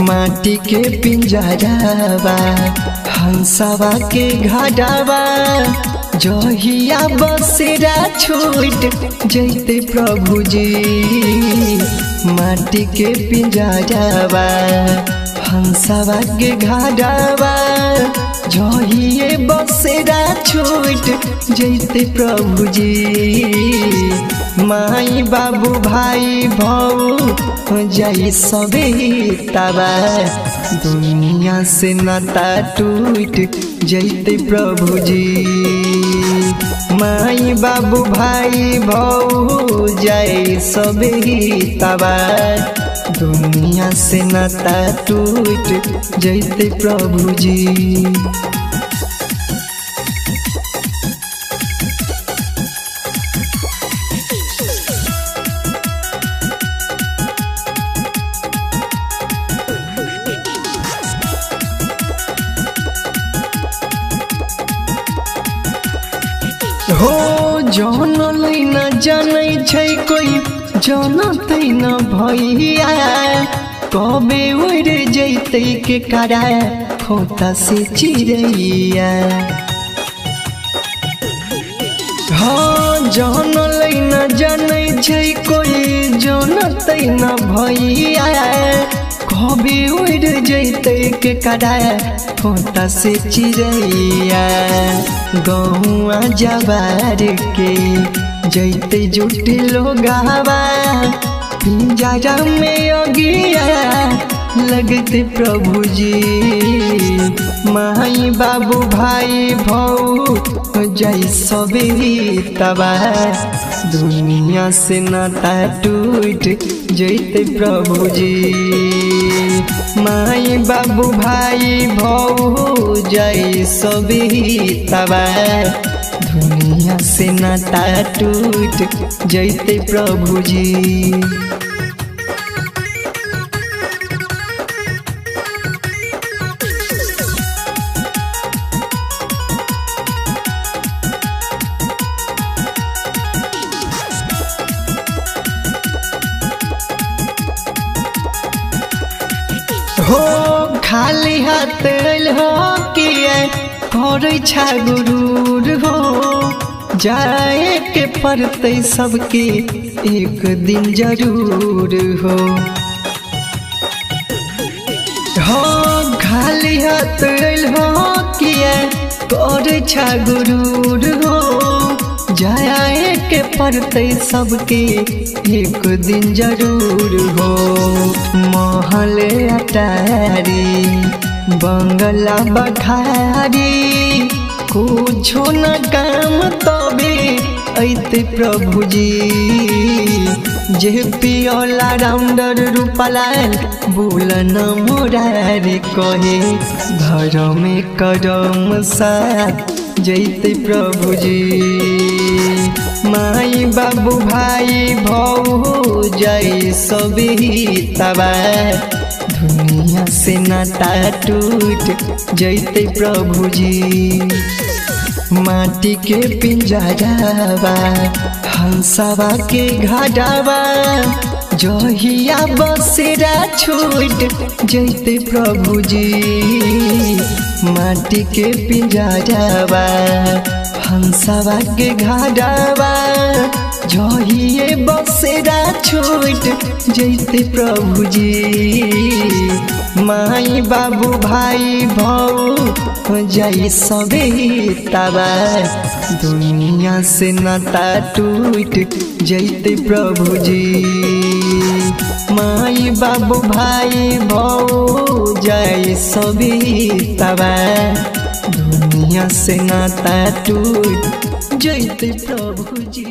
माटी के पिंजरावा हंसवा के घड़ावा जहिया बसेरा छूट जैते प्रभु जी। माटी के पिंजरावा हंसवा के घड़ावा जहिए बसेरा छूट जैते प्रभु जी। माई बाबू भाई भौ जाई सबे तबा दुनिया से नाता टूट जैते प्रभु जी। माई बाबू भाई भौ जाई सबे तबा दुनिया से नाता टूट जैते प्रभु जी। हो जौन न जानै छै कोई जानतै न भैया कबे उड़ जैतै के करा खोता से चिड़ैया। हाँ जौन न जानै छै कोई जानतै न भैया कबे उड़ जैतै के करा खोता से चिड़ैया। गहुआ जवार के जैते जुटी लोगावा पिंजरा में अगिया लगते प्रभु जी। माई बाबू भाई भौ जाई सबे तबा दुनिया से नाता टूट जैते प्रभु जी। माई बाबू भाई भौ जाई सबे तबा दुनिया से नाता टूट जैते प्रभु जी। हो खाली हाथ हो किया करै छा गुरूर हो जाए के पड़तै सबके एक दिन जरूर हो। हो खाली हाथ हो किया करै छा गुरूर हो जाए के पड़तै सबके एक दिन जरूर हो। महल अटारी बंगला बखारी कुछो न काम तबे ऐते प्रभु जी। जे पियोला राउंडर रूपालाल बोलन मुरारी कहे धर्म करम साथ जैते प्रभु जी। माई बाबू भाई भौ जाई सबे तबा दुनिया से नाता टूट जैते प्रभु जी। माटी के पिंजरावा हंसवा के घड़ावा जहिया बसेरा छूट जैते प्रभु जी। माटी के पिंजरावा हंसवा के घड़ावा जहिए बसेरा छूट जैते प्रभु जी। माई बाबू भाई भौ जाई सबे तबा दुनिया से नाता टूट जैते प्रभु जी। माई बाबू भाई भौ जाई सबे तबा दुनिया से नाता टूट जैते प्रभु जी।